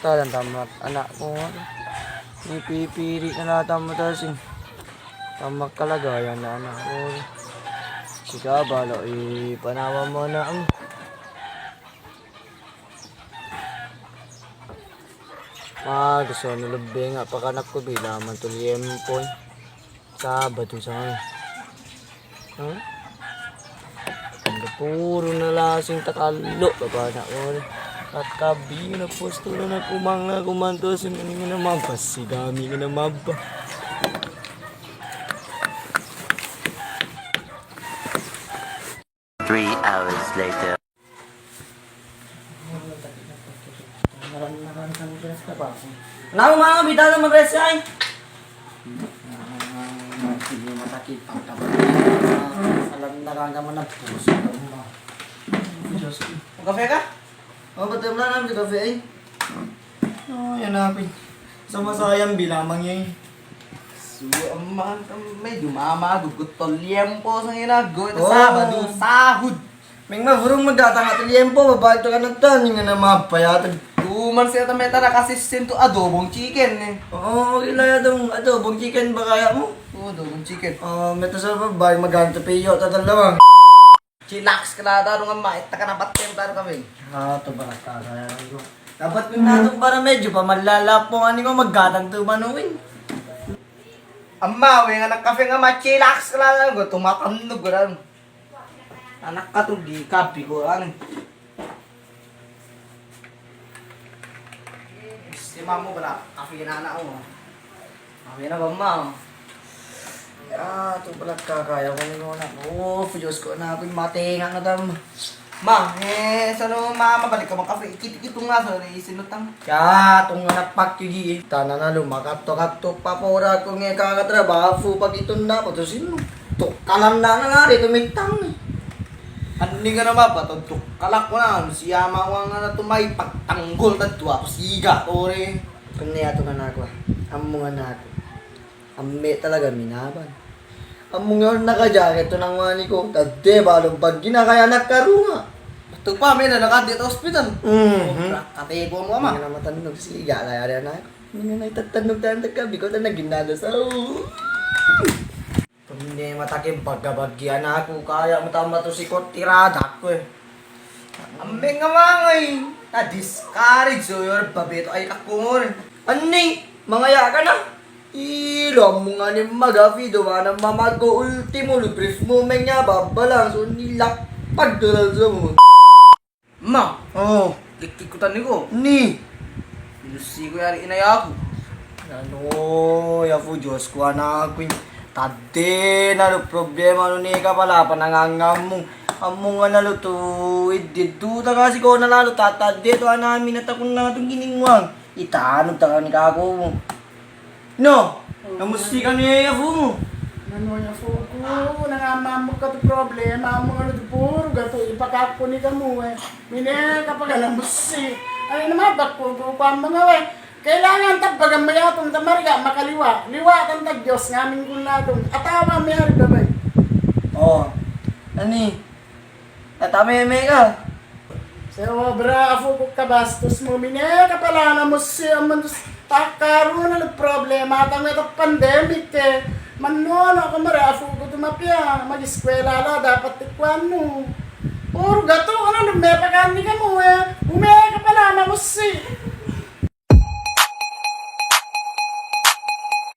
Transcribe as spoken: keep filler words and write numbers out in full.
Taman anak ko. Ipipiri na la taman tasin. Taman kalaga yan anak ko. Sika balo i panawa mo na. Magoso no lobeng a pakanak ko bilaman to liyempo. Sabado sa. Ha? Puro na lasing takalo, baba na ore. At kabi na posto na kumang na kumanto si mani na mabas si gami na maba. Three hours later. Anak ko, ma, bida na mag-rest ay. Sige, matakit ang taba. Alam na ka naman ang puso ko, ma. Diyos ko. Magkape ka? O, ba't wala na magkape, eh? O, yan na, Pin. Sama-sayang bilamang yan. So, aman, medyo mamagugot to liyempo sa inago. Ito, o. Sabado, sahod. Meng ma, burung magdatang ato liyempo, babalik to kanagtan, nga na mapayatag. Tuman siya tamay tara kasi sinto adobong chicken, eh. O, kila ya dong adobong chicken ba kaya mo? O, adobong chicken. O, meta sa babalik maganto piyo, tatal lamang. Chillax ka na, taro nga ma, ita ka na batem, taro kami. A, to ba, taro kaya ko. Dapat ko na to para medyo pa malalapong ani ko maggatang to manuin. Ama, we nga nagkape nga ma, chillax ka na, go, tumatanog ka na. Anak ka to, di kape ko, ano. Si mamo bala, kape na anak ko. Kape na ba, ma? A, to bala kakaya ko ni ko na. O, Diyos ko, anak ko, matenga na tam. Ma, e, sano, ma, mabalik ka magkape. Ikit-ikit nga, sano, isinutang. Ya, tong anak pakigi, e. Tana na lumakatok-katok, papora ko nge kakatrabaho, pagiton na, patusin mo. Tok, kanan na na nga, dito mitang, e. Ani nga na ma, patontok. Kalak ko na, si ama ko nga na tumay, pagtanggol, tadwa, pasiga, tore. Kuni ato nga na ko, a. Amo nga na ko. Ame talaga minaban. Amo nga nakajaket to nang wani ko. Tadde, balong pag ginakaya nakaru nga. Bato pa, ame na nakadi to hospital. Mhm. Sobra, kate ko mo, ama. Nga na matanog, siga la yari anak. Nga na itatanog tayo, tagkabi ko, tanagin na da sa. Pamine matakim bagabagi anak ko, kaya mo tama to si kotirada ko, e. Ame nga mangay, na-discourage, o, yor babeto ay kakungor. Ani, mangaya ka na? Ilo, amo nga ni magafi do, mana mamago ultimo, lu brief mo, menya babalang, so nilapag do lang sa mo. Ma. O. Kikikutan ni ko. Ni. Minusi ko yari inaya ko. Ano, ya fu Diyos ko, anak ko. Tadde na lo problema lo ni kapala, panangangamung. Amung ana lo to, ididdu ta kasi ko na lalo, tatadde to anak mi na takun na tong giningwang. Itanog ta kani kako. No, namusi ka ni yafu mo? Nano yafu ko, nangamamuk ka to problema mo, ano to puro gato ipakako ni kamo, e. Mine ka pa ka namusi. Ay, namabak ko, ko, ko, amo nga, we. Kailangan tabagan mo yatong tamarga, makaliwa. Liwa tang tag Diyos, ngamin ko latong. Atawa, may ari babay. O, ani? Tatameme ka. Sa obra, afu ko kabastos mo, mine ka pala namusi, amon dos, takaru na lo problema tang ito pandemic, e. Manono ko mara, afu ko to mapiya, mag-eskwela la, dapat tikwan mo. Puro gato, ano, lumepakan ni kamo, e. Ume ka pala namusi.